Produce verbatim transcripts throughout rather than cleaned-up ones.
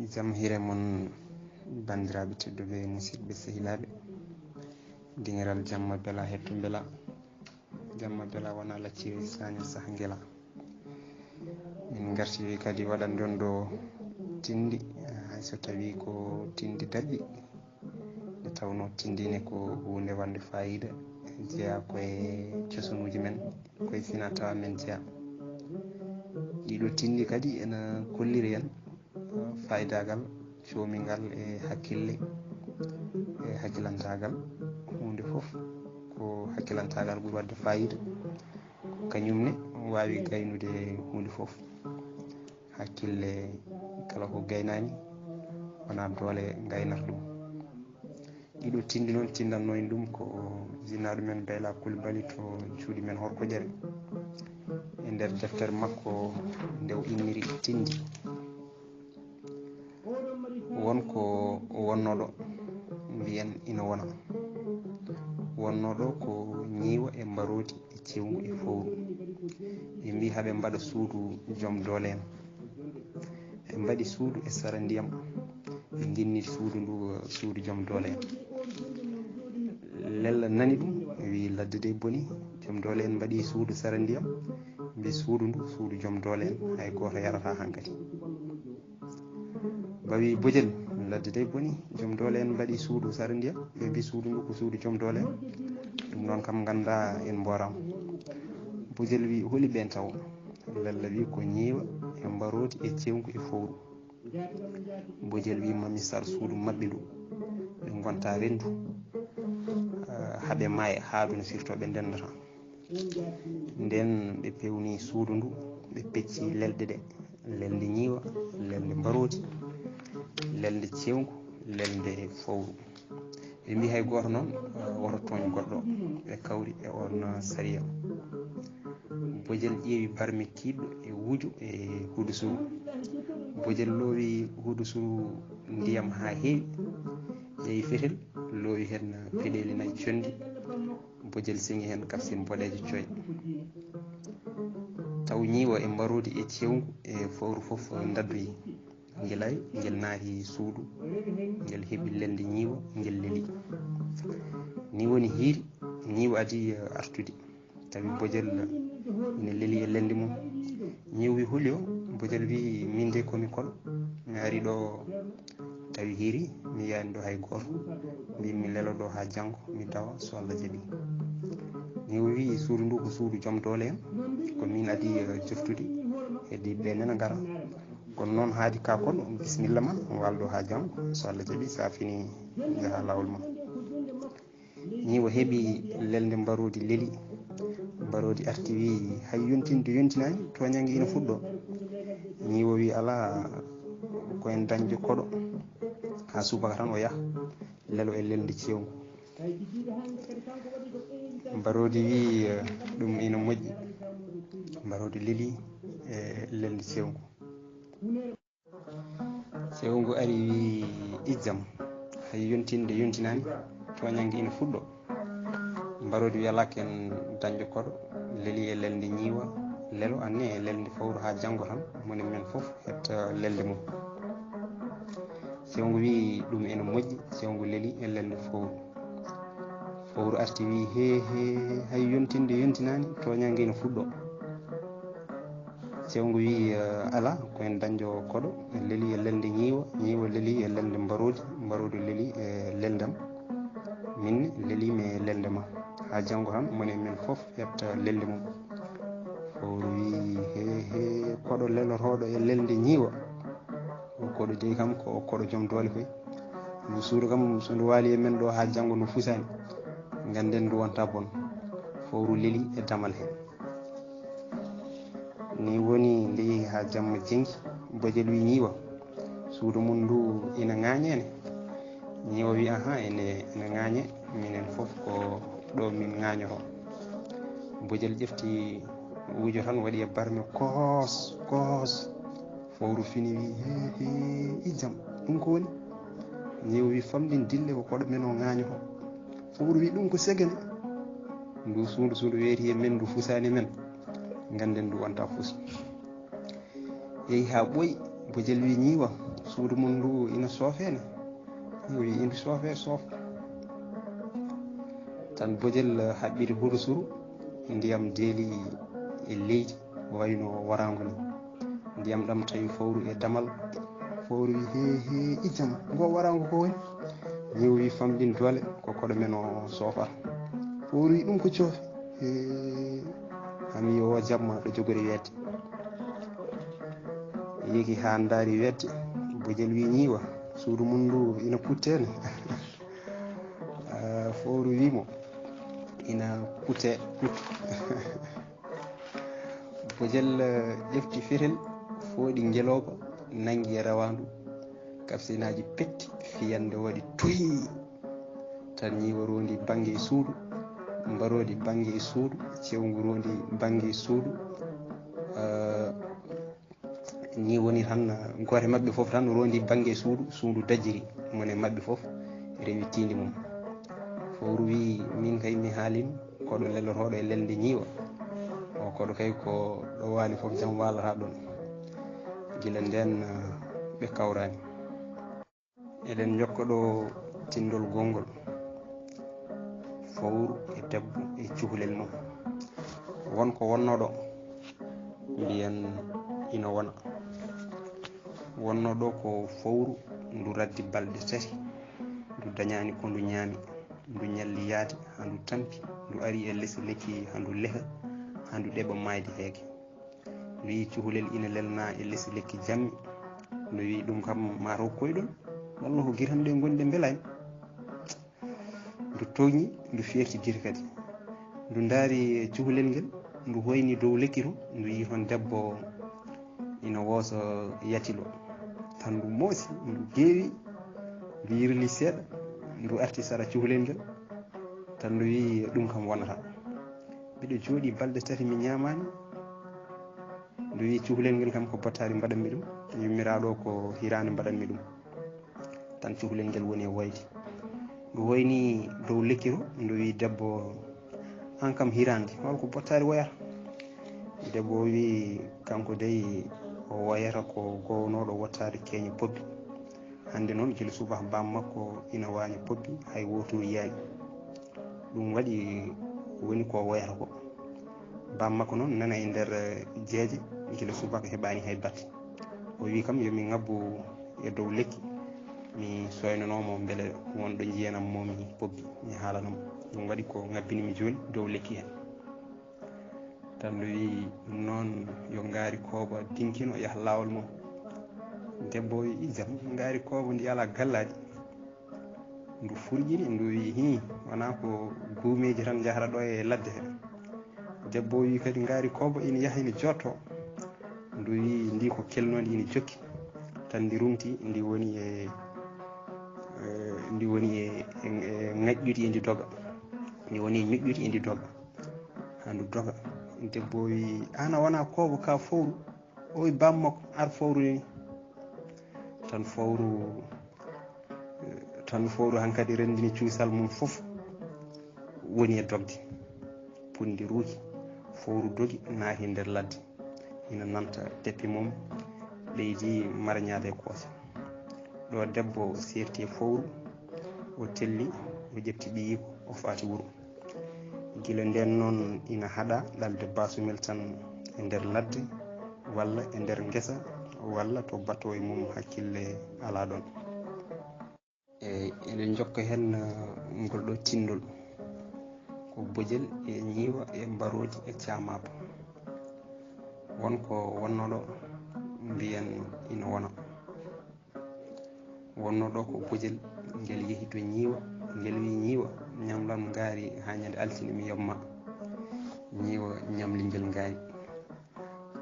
Jam hire mon, banndiraaɓe tedduɓe, musidɓe, sehilaaɓe. Dingiral jamma bela, hettu bela. Jamma bela wona lacciri saña sah ngela. Min ngarti kadi waɗande on ɗo tindi, hay so tawi ko tindi daɗɗi. Nde tawno tindine ko huunde wonde faayiida, jeyaa ko e cosanuuji men, ko e finaa tawaa men jeyaa. Ɗiɗo tindi kadi ena kolliri en faayidaagal coomingal e hakkille, e hakkilantaagal. Huunde fof ko hakkilantaagal ɓuri waɗde faayiida. Kañum ne waawi gaynude huunde fof. Hakkille kala ko gaynaani, wonaa doole ngaynata ɗum. Ɗiɗo tindi noon tinndannoo en ɗum ko jinnaaɗo men Bayla Kulibali to cuuɗi men Horkoƴere. E nder deftere makko nde o inniri Tindi, won ko wonnoo ɗo, mbiyen ina wona. Wonnoo ɗo ko ñiiwa e mbaroodi e cewngu e fowru. Ɓe mbii haa ɓe mbaɗa suudu joom doole en. Ɓe mbaɗi suudu e sara ndiyam. Ɓe nginni suudu ndu, suudu joom doole en. Lella nani ɗum, wi ladde de boni, joom doole en mbaɗi suudu sara ndiyam. Mbi suudu ndu, suudu joom doole en, hay gooto yarataa hankadi. Ba wi bojel, ladde de boni, joom doole en mbaɗi suudu sara ndiyam. Ɓe mbi suudu ndu ko suudu joom doole en. Ɗum noon kam ngannda en mboram. Bojel wi holi ɓen taw. Lella wi ko ñiiwa e mbaroodi e cewngu e fowru. Bojel wi mami sar suudu maɓɓe ndu. Ɓe ngonta renndu. Ah, haa ɓe maaya, haa ɗum firto ɓe ndendata. Nden ɓe pewni suudu ndu, ɓe pecci lelɗe ɗe, lelnde ñiiwa, lelnde mbaroodi, lelnde cewngu, lelnde fowru. Ɓe mbi hay gooto noon, eh, woto tooñ goɗɗo, ɓe kawri e oon sariya. Bojel ƴeewi barmi tiiɗɗo e wuju e hudusuru. Bojel loowi hudusuru ndiyam haa heewi, ƴeewi fetel, loowi heen peɗeeli nayi conndi. Bojel seŋi heen kafsin boɗeejo coy. Taw ñiiwa e mbaroodi e cewngu e fowru fof ndaddoyi. Ngel ay, ngel naati suudu, ngel heɓi lelnde ñiiwa, ngel leli. Ni woni hiiri, ñiiwa adi, eh, artude. Tawi bojel ina leli e lelnde mum. Ñiiwa wi holi o, bojel wi min de komi koɗo. Mi ari ɗo tawi hiiri, mi yiyaani ɗo hay gooto. Mbi mi lelo ɗo haa janngo, mi dawa so Allah jaɓi. Ñiiwa wi suudu ndu ko suudu joom doole en. Ko min adi, eh, joftude. Heddi ɓe nena ngara. Kono noon haadi ka kono, bisimilla ma, wal ɗo haa janngo. So Allah jaɓi, sa fini, njaha laawol ma. Ñiiwa heɓi lelnde mbaroodi leli. Mbaroodi arti wi hay yontinde yontinaani, tooñannge ina fuɗɗo. Ñiiwa wi alaa, ko en dañde koɗo. Haa subaka tan o yaha, lelo e lelnde cewngu. Mbaroodi wi, eh, ɗum ina moƴƴi. Mbaroodi leli e lelnde cewngu. Sewngu ari wi ijjam, hay yontinde yontinaani, tooñannge ina fuɗɗo. Mbaroodi wi alaa, ko en dañde koɗo, leli e lelnde ñiiwa, lelo anne e lelnde fowru haa janngo tan, moni men fof hetta lelnde mum. Sewngu wi ɗum ina moƴƴi, sewngu leli e lelnde fowru. Fowru arti wi he he, hay yontinde yontinaani, tooñannge ina fuɗɗo. Sewngu wi, eh, alaa, ko en dañde koɗo, leli e lelnde ñiiwa, ñiiwa leli e lelnde mbaroodi, mbaroodi leli e lelndam. Min leli mi e lelnde ma. Haa janngo tan, moni men fof ƴetta lelnde mum. Fowru wi he he, koɗo lelotooɗo e lelnde ñiiwa. O koɗo dey kam ko o koɗo joom doole koy. Ndu suudu kam so ndu waali e men ɗo haa janngo ndu fusaani. Ngannden ndu wonta bon. Fowru leli e damal he. Ni woni nde yehi haa jamma jenngi, bojel wi ñiiwa. Suudu mum ndu ina ŋaañe ne. Ñiiwa wi ahan ene, ene ŋaañe, minen fof ko ɗo min ŋaañoto. Bojel ƴefti wujo tan waɗi e barme koos, koos. Fowru fini wi he he, ijjam, ɗum ko woni? Ñiiwa wi famɗin dille ko koɗo men o ŋaañoto. Fowru wi ɗum ko segene. Ndu suudu suudu weeti e men, ndu fusaani men. Ngannden ndu wonta fus. Yehi haa ɓooyi, bojel wi ñiiwa. suudu mum ndu ina soofeene. Wi ina soofee soof. Tan bojel haɓɓiti hurusuru, ndiyam deeli e leydi wayno waraango ni. Ndiyam ɗam tawi fowru e damal. Fowru wi, "He, he, ijam, ngo waraango ko woni?" Ñiiwa wi, "Famɗin doole, ko koɗo men o soofata." Fowru wi, "Ɗum ko coofe." He, hami yo jamma ɗo jogori wedde. Yehi haa ndaari wedde, bojel wi, "Ñiiwa, suudu mum ndu ina kuttene." Ah, fowru wi mo, "Ina kutte, kutte." Bojel, eh, ƴefti fetel, fooɗi ngelooba, nanngi e rawaandu. Kapsinaaji petti, fiyannde waɗi toyi. Tan ñiiwa rondi bannge e suudu, mbaroodi bannge e suudu, cewngu rondi bannge e suudu. Eh, ni woni tan, eh, gooto e maɓɓe fof tan rondi bannge e suudu, suudu dajiri, mone maɓɓe fof rewi tiindi mum. Fowru wi, "Min kay mi haalin koɗo lelotooɗo e lelnde ñiiwa. O koɗo kay ko ɗo waali fof jam waalata ɗon." Gila ndeen, eh, ɓe kawraani. Eɗen njokka ɗo tinndol gonngol. Fowru e debbo e cukalel mum. Won ko wonnoo ɗo, mbiyen ina wona. Wonnoo ɗo ko fowru, ndu raddi balɗe tati, ndu dañaani ko ndu ñaami, ndu ñalli yaade, haa ndu tampi, ndu ari e les lekki, haa ndu leha, haa ndu ɗeɓa maayde heege. Ndu wiyi cukalel ina lelna e les lekki jammi. Ndu wiyi ɗum kam maa taw koyɗol, walla ko gite tan ɗe ngoni ɗe mbelaani. Ndu tooñi, ndu feerti gite kadi. Ndu ndaari cukalel ngel, ndu hoyni dow lekki to, ndu yiyi toon debbo ina woosa yatilo. Tan ndu moosi, ndu geewi, ndu yirli seeɗa, ndu arti sara cukalel ngel. Tan ndu wiyi ɗum kam wonata. Mbiɗo jooɗii balɗe tati mi ñaamaani. Ndu wiyi cukalel ngel kam ko bottaari mbaɗanmi ɗum, yummiraaɗo ko hiraande mbaɗanmi ɗum. Tan cukalel ngel woni e woyde. Ndu woyni dow lekki to, ndu wiyi debbo, "Aan kam hiraande, hol ko bottaari woyata?" Debbo o wiyi kanko dey o woyata ko gownooɗo wottaade keeñe pobbi. Hannde noon gila subaka baam makko ina waaña pobbi, hay wootoru yiyaani. Ɗum waɗi woni ko woyata ko. Baam makko noon nana e nder, eh, jeeje, gila subaka heɓaani hay batte. O wi kam yo mi ŋabbu e dow lekki, mi soynanoo mo mbele won ɗo njiyanam mo mi pobbi, mi haalana mo. Ɗum waɗi ko ŋabbini mi jooni dow lekki heen. Tan ndu wi ɗum noon yo ngaari kooba dinkino yaha laawol mum. Debbo o wi, "Ijam, ngaari kooba ndi alaa gallaaɗi." Ndu furƴini, ndu wi, "Hii, wonaa ko guumeeji tan njahata ɗo e ladde he." Debbo o wi kadi, "Ngaari kooba ina yaha ina jotto." Ndu wi, "Ndi ko kelnoondi ina jokki." Tan ndi rumti, ndi woni e, eh, ndi woni e, e, e ŋaƴƴude e ndi doga. Ndi woni e ñoƴƴude e ndi doga. Haa ndu doga. Debbo o wi, "Aan a wonaa kooba ka fowru?" O wi, "Baam makko, ar fowru ni." Tan fowru, tan fowru hankadi renndini cuusal mum fof, woni e dogde. Punndi ruuki, fowru dogi, naati nder ladde. Ina nanta teppi mum, ɓeydi marñaade e koosa. Ɗo debbo seerti e fowru, o telli, o ƴefti ɓiyiiko, o faati wuro. Gila ndeen noon ina haɗa ɗalde baasumel tan e nder ladde, walla e nder ngesa, walla to battoowo mum hakkille alaa ɗoon. E, eɗen njokka heen, eh, ngol ɗo tinndol. Ko bojel e ñiiwa e mbaroodi e caamaaba. Won ko wonnoo ɗo, mbiyen ina wona. Wonnoo ɗo ko bojel, ngel yehi to ñiiwa, ngel wi, "Ñiiwa, ñamlam ngaari haa ñande altine mi yoɓ ma." Ñiiwa ñamli ngel ngaari.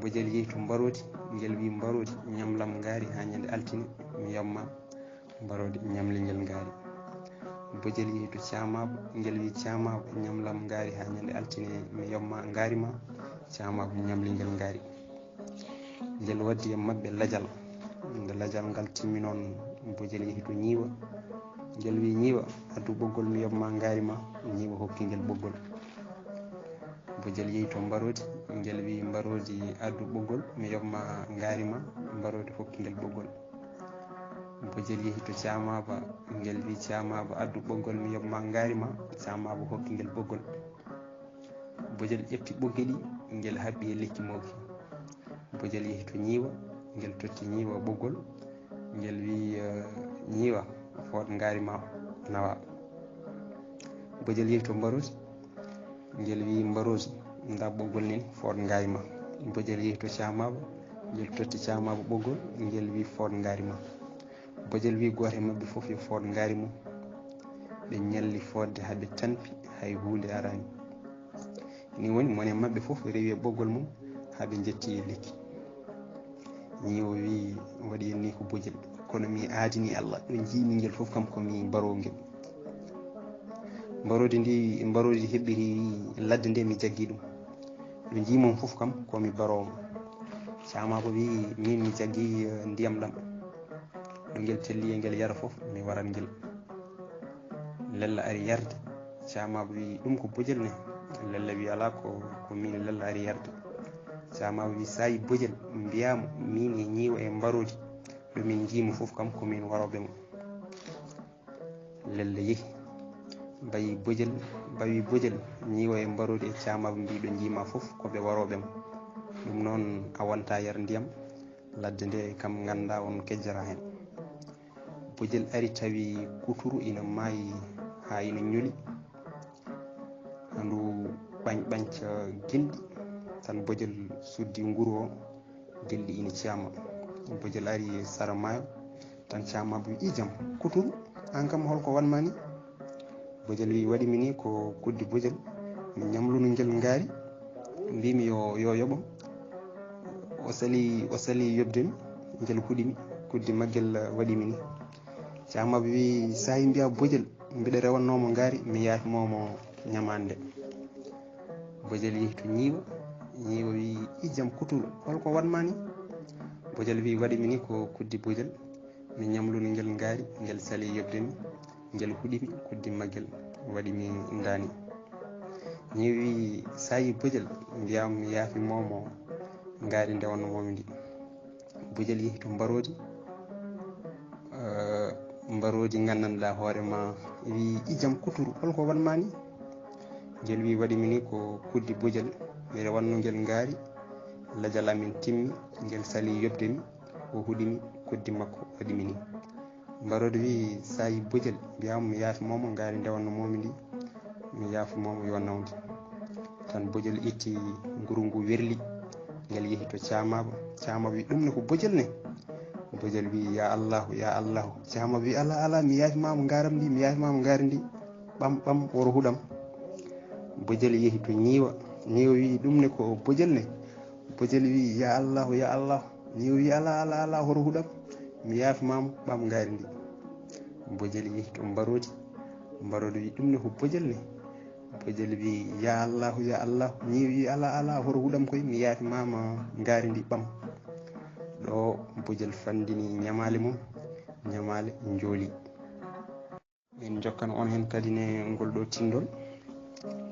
Bojel yehi to mbaroodi, ngel wi, "Mbaroodi, ñamlam ngaari haa ñande altine mi yoɓ ma." Mbaroodi ñamli ngel ngaari. Bojel yehi to caamaaba, ngel wi, "Caamaaba, ñamlam ngaari haa ñande altine mi yoɓ ma ngaari ma." Caamaaba ñamli ngel ngaari. Ngel waddi e maɓɓe lajal. Nde lajal ngal timmi noon, bojel yehi to ñiiwa. Ngel wi, "Ñiiwa, addu ɓoggol mi yoɓ ma ngaari ma." Ñiiwa hokki ngel ɓoggol. Bojel yehi to mbaroodi. Ngel wi, "Mbaroodi, addu ɓoggol mi yoɓ ma ngaari ma." Mbaroodi hokki ngel ɓoggol. Bojel yehi to Caamaaba, ngel wi Caamaaba, "Addu ɓoggol, mi yoɓ ma ngaari ma." Caamaaba hokki ngel ɓoggol. Bojel ƴefti ɓoggi ɗi, ngel haɓɓi e lekki mooki. Bojel yehi to Ñiiwa, ngel totti Ñiiwa ɓoggol, ngel wi, eh, "Ñiiwa, fooɗ ngaari ma nawa." Bojel yehi to Mbaroodi, ngel wi, "Mbaroodi, nda ɓoggol nin, fooɗ ngaari ma." Bojel yehi to Caamaaba, ngel totti Caamaaba ɓoggol, ngel wi, "Fooɗ ngaari ma." Bojel wi gooto e maɓɓe fof yo fooɗ ngaari mum. Ɓe ñalli fooɗde haa ɓe tampi, hay huunde araani. Ni woni, mone maɓɓe fof rewi e ɓoggol mum haa ɓe njetti e lekki. Ñiiwa wi, "Waɗi en ni ko Bojel, kono mi aadini Allah, ɗo njiimi ngel fof kam ko mi mbaroo ngel." Mbaroodi ndi, Mbaroodi heɓɓiri wi, "Ladde nde mi jaggi ɗum. Ɗo njiimi on fof kam ko mi baroowo mo." Caamaaba wi, "Min mi jaggi, eh, ndiyam ɗam. Ɗo ngel telli e ngel yara fof, mi waran ngel." Lella ari yarde. Caamaaba wi, "Ɗum ko Bojel ne?" Lella wi, "Alaa, ko, ko min Lella ari yarde." Caamaaba wi, "Saayi Bojel, mbiyaa mo min e Ñiiwa e Mbaroodi, ɗo min njiimo fof kam ko min warooɓe mo." Lella yehi. Bayi Bojel, bawi Bojel, Ñiiwa e Mbaroodi e Caamaaba mbi ɗo njiima fof ko ɓe warooɓe mo. Ɗum noon a wonta yar ndiyam, ladde nde kam ngannda on kejjata heen. Bojel ari tawi kuturu ina maayi haa ina ñoli. Handu ɓañ-, ɓañca gilɗi, tan Bojel suddi nguru o, gilɗi ina caama. Bojel ari sara maayo, tan Caamaaba wi, "Ijam, kuturu, aan kam holko waɗ ma ni?" Bojel wi, "Waɗi mi ni ko kuddi Bojel, mi ñamlunu ngel ngaari, mbimi yo, yo yoɓam. O sali, o sali yoɓde mi, ngel huɗi mi, kuddi maggel waɗi mi ni." Caamaaba wi, "Saayi mbiyaa Bojel, mbiɗa rewannoo mo ngaari, mi yaafi mo mo ñamaande." Bojel yehi to Ñiiwa. Ñiiwa wi, "Ijam kuturu, holko waɗ ma ni?" Bojel wi, "Waɗi mi ni ko kuddi Bojel, mi ñamlunu ngel ngaari, ngel sali yoɓde mi, ngel huɗi mi, kuddi maggel waɗi mi ndaani." Ñiiwa wi, "Saayi Bojel, mbiyaa mi yaafi mo mo ngaari nde wonno mo mi ndi." Bojel yehi to Mbaroodi. Eh, Mbaroodi nganndanɗaa hoore ma wi, "Ijam kuturu, holko waɗ ma ni?" Ngel wi, "Waɗi mi ni ko kuddi Bojel, mi rewannoo ngel ngaari, lajal amin timmi, ngel sali yoɓde mi, o huɗi mi, kuddi makko waɗi mi ni." Mbaroodi wi, "Saayi Bojel, mbiyaa mo mi yaafi mo mo ngaari nde wonno mo mi ndi, mi yaafi mo mo yo nawde." Tan Bojel itti nguru ngu werli, ngel yehi to Caamaaba. Caamaaba wi, "Ɗum ne ko Bojel ne?" Bojel wi, "Ya Allahu, ya Allahu." Caamaaba wi, "Alaa, alaa, mi yaafi ma mo ngaaram ndi, mi yaafi ma mo ngaari ndi. Ɓam, ɓam, woro huɗam." Bojel yehi to Ñiiwa. Ñiiwa wi, "Ɗum ne ko Bojel ne?" Bojel wi, "Ya Allahu, ya Allahu." Ñiiwa wi, "Alaa, alaa, alaa, horo huɗam. Mi yaafi ma mo, ɓam ngaari ndi." Bojel yehi to Mbaroodi. Mbaroodi wi, "Ɗum ne ko Bojel ne?" Bojel wi, "Ya Allahu, ya Allahu." Ñiiwa wi, "Alaa, alaa, horo huɗam koy, mi yaafi ma mo ngaari ndi, ɓam." Ɗo Bojel fanndini ñamaale mum, ñamaale njooli. Min njokkan on heen kadi ne ngol ɗo tinndol,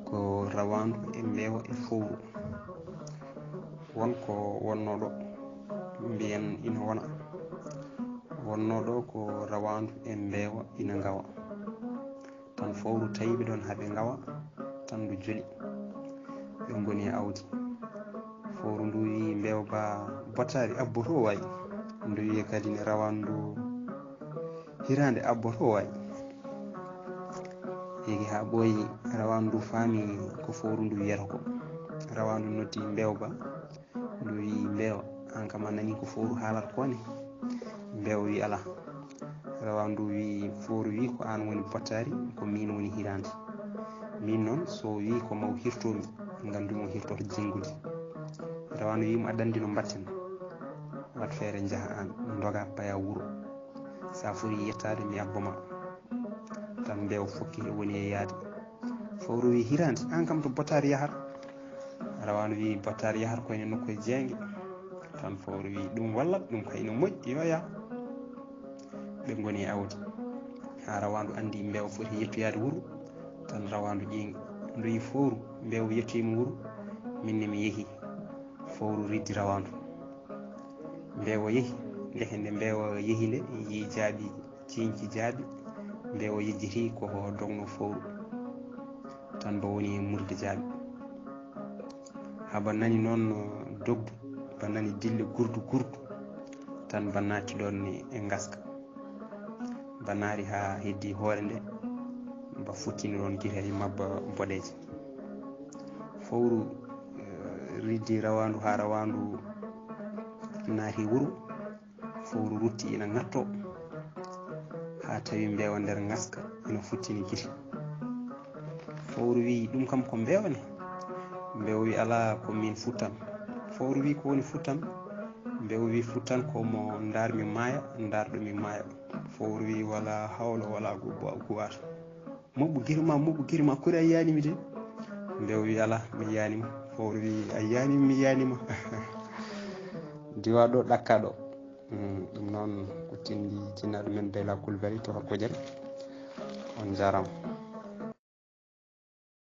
ko rawaandu e mbeewa e fowru. Won ko wonnoo ɗo, mbiyen ina wona. Wonnoo ɗo ko rawaandu e mbeewa ina ngawa. Tan fowru tawi ɓe ɗoon haa ɓe ngawa, tan ndu joli. Ɓe ngoni e awdi. Fowru ndu wi mbeewa ba bottaari abboto waay. Ndu wi kadi ne rawaandu ndu hiraande abboto waay. Heegi haa ɓooyi, rawaandu ndu faami ko fowru ndu wiyata ko. Rawaandu noddi mbeewa ba, ndu wi mbeewa, "Aan kam a nani ko fowru haalata ko ne?" Mbeewa wi, "Alaa." Rawaandu ndu wi, "Fowru wi ko aan woni bottaari, ko miin woni hiraande. Miin noon so wi ko maw hirtoo mi, nganndu mo hirtoto jinngudi." Rawaandu wi mo, "A dandi no mbatten. Waɗ feere njaha aan, ndoga paya wuro. Sa fori yettaade mi abbo ma." Tan mbeewa fokki woni e yaade. Fowru wi, "Hiraande, aan kam to bottaari yahar?" Rawaandu wi, "Bottaari yahar ko ene nokku e jeenge." Tan fowru wi, "Ɗum walla, ɗum kay no moƴƴi, yo yah." Ɓe ngoni e awdi. Haa rawaandu anndi mbeewa foti yettoyaade wuro, tan rawaandu ƴeeŋi. Ndu wi, "Fowru, mbeewa yettoyii mo wuro, min ne mi yehi." Fowru riddi rawaandu. Mbeewa yehi, Hende mbeewa yehi nde, yii jaaɓi, ciiñci jaaɓi, mbeewa yejjiti ko ko dogno fowru. Tan ba woni e murde jaaɓi. Haba nani noon dogdu, ba nani dille gurdu gurdu, tan ba naatti ɗoon e ngaska. Ba naari haa heddi hoore nde, ba futtini ɗoon gite e mabba boɗeeje. Fowru, eh, riddi rawaandu haa rawaandu naati wuro. Fowru rutti ina ŋatto, haa tawi mbeewa nder ngaska ina futtini gite. Fowru wi, "Ɗum kam ko mbeewa ne?" Mbeewa wi, "Alaa, ko min futtan." Fowru wi, "Ko woni futtan?" Mbeewa wi, "Futtan ko mo ndaar mi maaya, ndaar ɗo mi maaya." Fowru wi, "Wala hawla wala quwwa-, quwwata." "Moɓɓu giri ma, moɓɓu giri ma, kuri a yiyaani mi de?" Mbeewa wi, "Alaa, mi yiyaani ma." Fowru wi, "A yiyaani mi, mi yiyaani ma." Diwa ɗo, ɗakka ɗo. Mm, ɗum noon ko tindi jinnaaɗo men Bella Coulibaly to Hakkojel. On njaaraama.